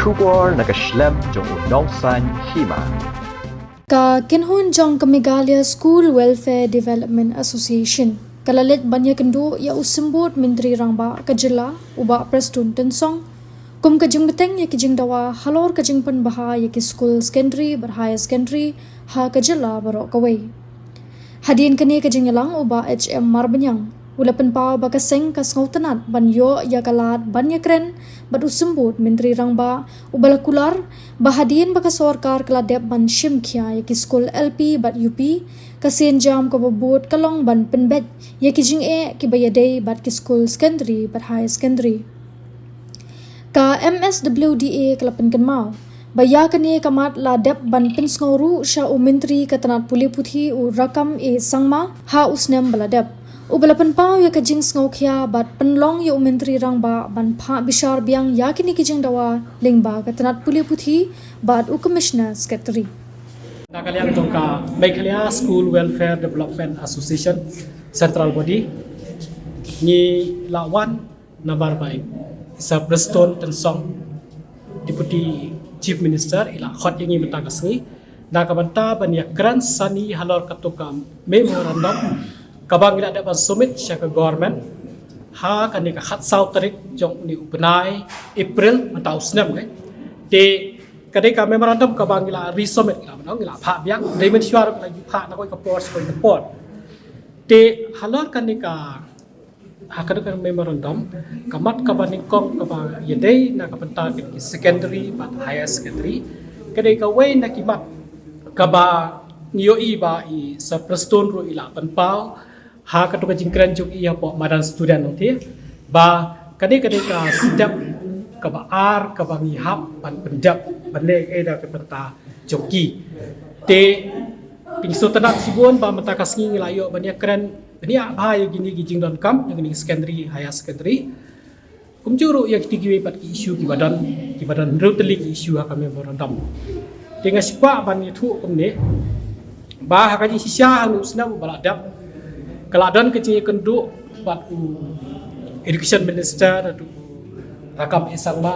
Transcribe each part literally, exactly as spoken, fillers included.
Khubor na ka shlem jong u nongsaiñ hima. Ka kynhun jong ka Meghalaya School Welfare Development Association ka la leit ban ïakynduh ïa u Symbud Myntri Rangbah ka jylla, u Bah Prestone Tynsong, kum ka jingbteng ïa ki jingdawa halor ka jingpynbha ïa ki skul secondary bad higher secondary ha ka jylla baroh kawei. Hadien kane ka jingïalang, u Bah H M Marbaniang u la pynpaw ba ka seng ka sngewtynnat ban ïoh ïa ka lad ban ïakren bad u Symbud Myntri Rangbah, uba la kular ba hadien ba ka sorkar ka la dep ban shim khia ïa ki skul L P bad U P, ka sienjam kaba bud ka long ban pynbeit ïa ki jingeh kiba ïadei bad ki skul secondary bad higher secondary. Ka M S W D A ka la pynkynmaw ba ïa kane ka mat la dep ban pynsngew ruh sha u Myntri ka tnat pule puthi, u Rakkam A Sangma, ha u snem ba la dep, uba la pynpaw ïa ka jingsngewkhia bad pynlong ïa u Myntri Rangbah ban phah bishar biang ïa kine ki jingdawa lyngba ka tnat pule puthi bad u Commissioner Secretary. Na ka liang jong ka Meghalaya School Welfare Development Association Central Body, ngi la wan namar ba i Sir Prestone Tynsong, Deputy Chief Minister, i la khot ïa ngi mynta ka sngi na ka bynta ban ïakren sani halor kato ka memorandum kaba ngi la dep ban submit sha ka government ha kane ka khatsaw tarik jong une u bnai April mynta u snem, eh. Te ka dei ka memorandum kaba ngi la resubmit, ngi la, ngi la phah biang, dei mynshuwa ruh ngi la ju phah na kawei ka por sha kawei ka por. Te halor kane ka, ha kane ka memorandum, ka mat kaba nyngkong kaba ïadei na ka bynta ki secondary bad higher secondary, ka dei kawei na ki mat kaba ngi ïohi ba i Sir Prestone ruh i la pynpaw ha kato ka jingkren jong i hapoh madan student, nangta ba ka dei, ka dei ka step kaba ar kaba ngi hap ban pyndep ban leh ïa ka bynta jong ki. Te ngi sngewtynnat shibun ba mynta ka sngi ngi la ïoh ban ïakren bniah bha ïa kine ki jingdonkam jong kine ki secondary, higher secondary. Kumjuh ruh ïa kito kiwei pat ki issue kiba don, kiba don hynriew tylli ki issue ha ka memorandum. Te nga sngewkwah ban ïathuh kumne ba ha ka jingshisha ha une u snem ba la dep, ka la don ka jingïakynduh bad u Education Minister, u Rakkam A Sangma,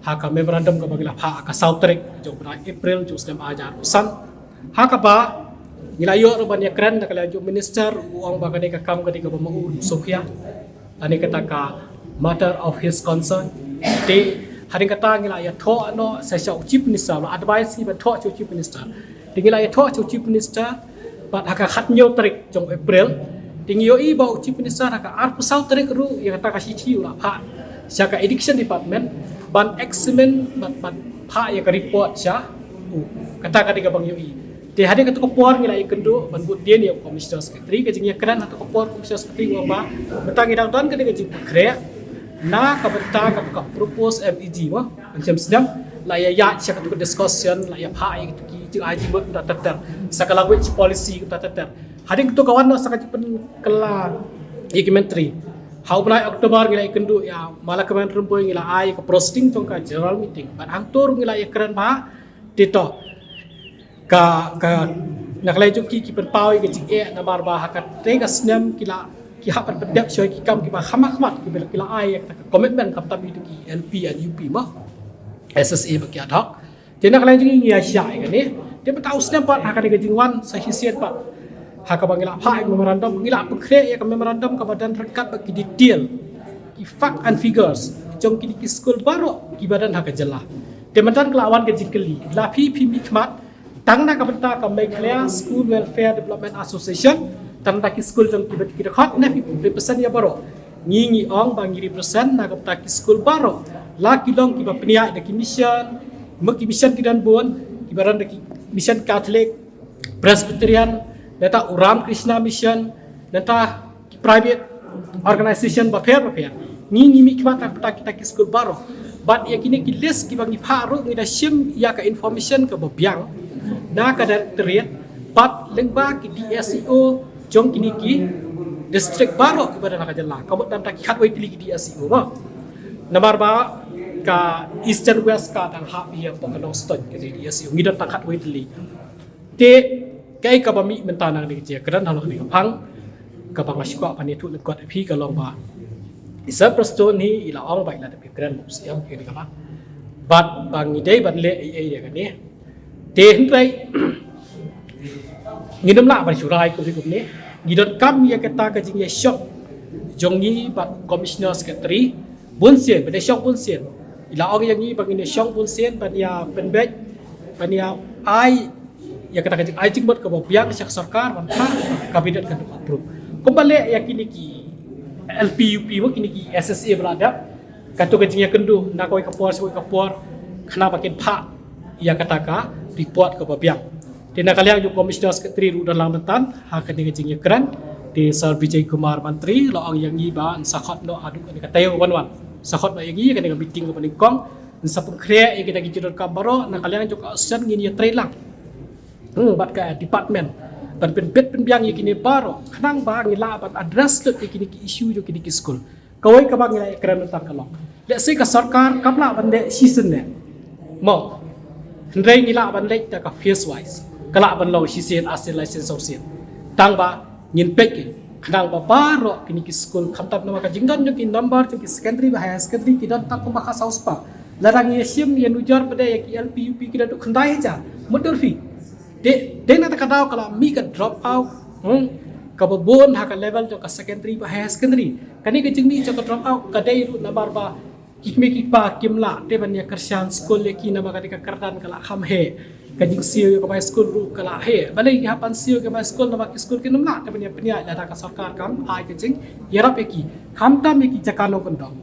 ha ka memorandum kaba ngi la phah ha ka saw tarik jong u bnai April jong u snem ar hajar arphew san. Ha kaba ngi la ïoh ruh ban ïakren na ka liang jong u Minister, u ong ba kane ka kam ka dei kaba ma u sngewkhia. Lane kata ka matter of his concern. Te hadien kata ngi la ïathoh noh sa sha u Chief Minister, la advice ngi ban thoh sha u Chief Minister. Te ngi la ïathoh sha u Chief Minister bad ha ka khathynñiew tarik jong April, te ngi ïohi ba u Chief Minister ha ka arphew saw tarik ruh ïa kata ka shithi u la phah sha ka Education Department ban examine, ban, ban phah ïa ka report sha u. Kata ka dei kaba ngi ïohi. Te hadien kato ka por ngi la ïakynduh ban bud dien ïa u Commissioner Secretary, ka jingïakren ha kato ka por Commissioner Secretary u ong ba mynta ngi dang don kane ka jingpynkhreh na ka bynta kata ka proposed M E G, mo, mynshem snem, la ïa ïaid sha kato ka discussion, la ïa phah ïa kito ki jingai jingmut mynta ter ter, sa ka language policy mynta ter ter. Hadien kato ka wan noh sa ka jingpynkylla ïa ki Myntri. Ha u bnai October ngi la ïakynduh ïa Malakmen Rymbui, ngi la ai ka proceeding jong ka general meeting. Bad hangto ruh ngi la ïakren ba te to ka, ka, na ka liang jong ki, ki pynpaw ïa ka jingeh namar ba ha katei ka snem ki la, ki hap ban pyndep shuwa ki kam kiba kham khmat, kiba, ki la ai ïa ka commitment khamtam ïa kito ki L P and U P, mo, S S A ba ki ad hoc. Te na ka liang jong ngi ngi ïa shah ïa kane. Te mynta u snem pat ha kane ka jingwan sa shisien pat ha kaba ngi la phah ïa ka memorandum, ngi la pynkhreh ïa ka memorandum kaba don ryngkat bad ki detail, ki fact and figures jong kine ki skul baroh kiba don ha ka jylla. Te mynta ka la wan ka jingkylli, la phi, phi mihkhmat tang na ka bynta ka Meghalaya School Welfare Development Association, tang na ki skul jong kiba, ki dkhot, ne phi represent ïa baroh? Ngi, ngi ong ba ngi represent na ka bynta ki skul baroh, la ki long kiba pynïaid da ki mission, ma ki mission ki don bun, kiba don da ki mission Catholic, Presbyterian, nangta u Ramakrishna Mission, nangta ki private organization bapher bapher. Ngi, ngi mihkhmat na ka bynta kita ki skul baroh. Bad ïa kine ki list kiba ngi phah ruh ngi da shim ïa ka information kaba biang na ka directorate bad lyngba ki D S E O jong kine ki district baroh kiba don ha ka jylla. Ka mut dang tang ki khatwei tylli ki D S E O, mo. Namar ba ka Eastern West ka dang hap ïa ka Nongstoiñ ka D S E O, ngi don tang khatwei tylli. Te kaei kaba mih mynta na kane ka jingïakren halor kane ka phang, kaba nga sngewkwah ban ïathuh lyngkot ïa phi ka long ba i Sir Prestone hi i la ong ba i la dep ïakren bad u C M ïa kane ka mat. Bad ba ngi dei ban leh ei ei ïa kane. Te hynrei ngin ym lah ban shu rai kumne kumne. Ngi donkam ïa kata ka jingïashong jong ngi bad Commissioner Secretary bun sien, ban ïashong bun sien. I la ong ïa ngi ba ngin ïashong bun sien ban ïa pynbeit, ban ïa ai ïa kata ka jingai jingmut kaba biang sha ka sorkar ban phah, Cabinet kan approve. Kumba leh ïa kine ki L P U P mo, kine ki S S A ba la dep. Kato ka jingïakynduh na kawei ka por sha kawei ka por, khnang ba kin phah ïa kata ka report kaba biang. Te na ka liang jong Commissioner Secretary ruh don lang mynta ha kane ka jingïakren. Te Sir Vijay Kumar Mantri la ong ïa ngi ba yn sa khot noh haduh kane ka taïew ban wan, sa khot noh ïa ngi ïa kane ka meeting kaba nyngkong. Yn sa pynkhreh ïa kita ki jingdonkam baroh. Na ka liang jong ka Association ngin ïatrei lang, hmm, bad ka department ban pynbit pynbiang ïa kine baroh, khnang ba ngi lah ban address lut ïa kine ki issue jong kine ki skul. Kawei kaba ngi la ïakren mynta ka long, lehse ka sorkar kam lah ban leh shisien leh mo, hynrei ngi lah ban leh da ka phase wise. Ka lah ban long shisien, arsien, laisien, sawsien. Tang ba ngin peit khnang ba baroh kine ki skul, khamtam namar ka jingdon jong ki number jong ki secondary bad higher secondary ki don tang kumba ka saw spah. Lada ngi ïa shim ïa nujor pat de ïa ki L P U P ki don tang khyndai hajar. Mutdur phi. Te dei na kata ka daw ka la mih ka drop out, hmm, kaba bun ha ka level jong ka secondary bad higher secondary. Kane ka jingmih jong ka drop out ka dei ruh namar ba ki kmie ki kpa kim lah te ban ïa kyrshan skul ïa ki namar ka dei ka kyrdan ka la kham heh. Ka jingsiew ïa ka bai skul ruh ka la heh. Balei ki hap ban siew ïa ka bai skul namar ki skul kin ym lah te ban ïa pynïaid lada ka sorkar kam ai ka jingïarap ïa ki. Khamtam ïa ki jaka nongkyndong.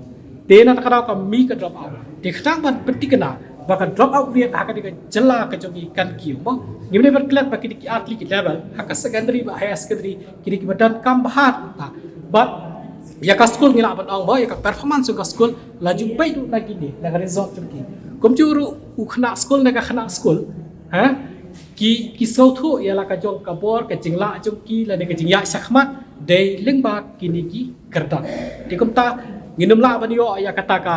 Te na kata ka daw ka mih ka drop out. Te khnang ban pynthikna ba ka drop out rate ha kane ka jylla ka jong ngi kan kiew mo, ngim dei ban klet ba kine ki ar tylli ki level ha ka secondary bad higher secondary kine kiba donkam bha. Bad ïa ka skul ngi lah ban ong ba ïa ka performance jong ka skul la ju peit ruh na kine, na ka result jong ki. Kumjuh ruh u khynnah skul na ka khynnah skul, ha, ki, ki sngewthuh ïa la ka jong ka bor, ka jinglah jong ki lane ka jingïaid shakhmat dei lyngba kine ki kyrdan. Te kumta ngin ym lah ban ïoh ïa kata ka,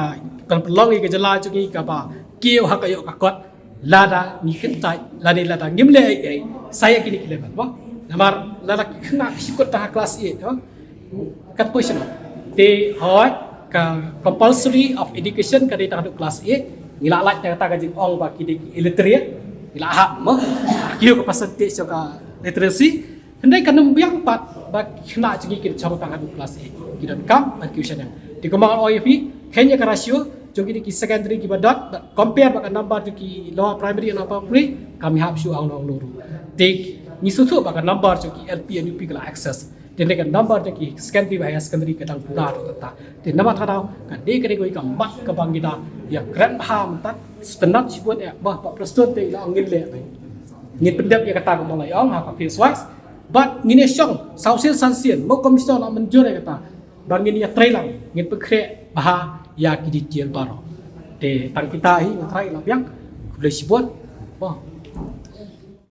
kan pynlong ïa ka jylla jong ngi kaba kiew ha ka ïoh ka kot lada ngi kyntait lane lada ngim leh ei ei sa ïa kine ki level mo. Namar lada ki khynnah ki shu kut tang ha class eight mo, kat poi shano? Te hooid, ka compulsory of education ka dei tang haduh class eight. Ngi la lait na kata ka jingong ba ki dei ki illiterate, ngi la hap mo, kiew ka percentage jong ka literacy. Hynrei kan ym biang pat ba ki khynnah jong ngi kin shong tang haduh class eight, ki donkam ban kiew shaniang. Te kumba nga ong ïa phi, khein ïa ka ratio jong kine ki secondary kiba dot, compare bad ka number jong ki lower primary and upper primary, kam hap shuh, ong nong nuru. Te ngi sngewthuh ba ka number jong ki L P and U P ka la excess. Te ne ka number jong ki secondary bad higher secondary ka dang pura to ta. Te namar kata ka dei, ka dei kawei ka mat kaba ngi da ïakren bha mynta. Sngewtynnat shibun eh ba, ba Prestone te la ong ngin leh, ngin pyndep ïa kata kumba la ong ha ka phase wise. Bad ngin ïa shong saw sien san sien, mo, Commissioner la mynjur ïa kata ba ngin ïatrei lang, ngin pynkhreh bha ïa ki detail baroh. Te tang kita hi nga trai la biang. Khublei shibun. Mo.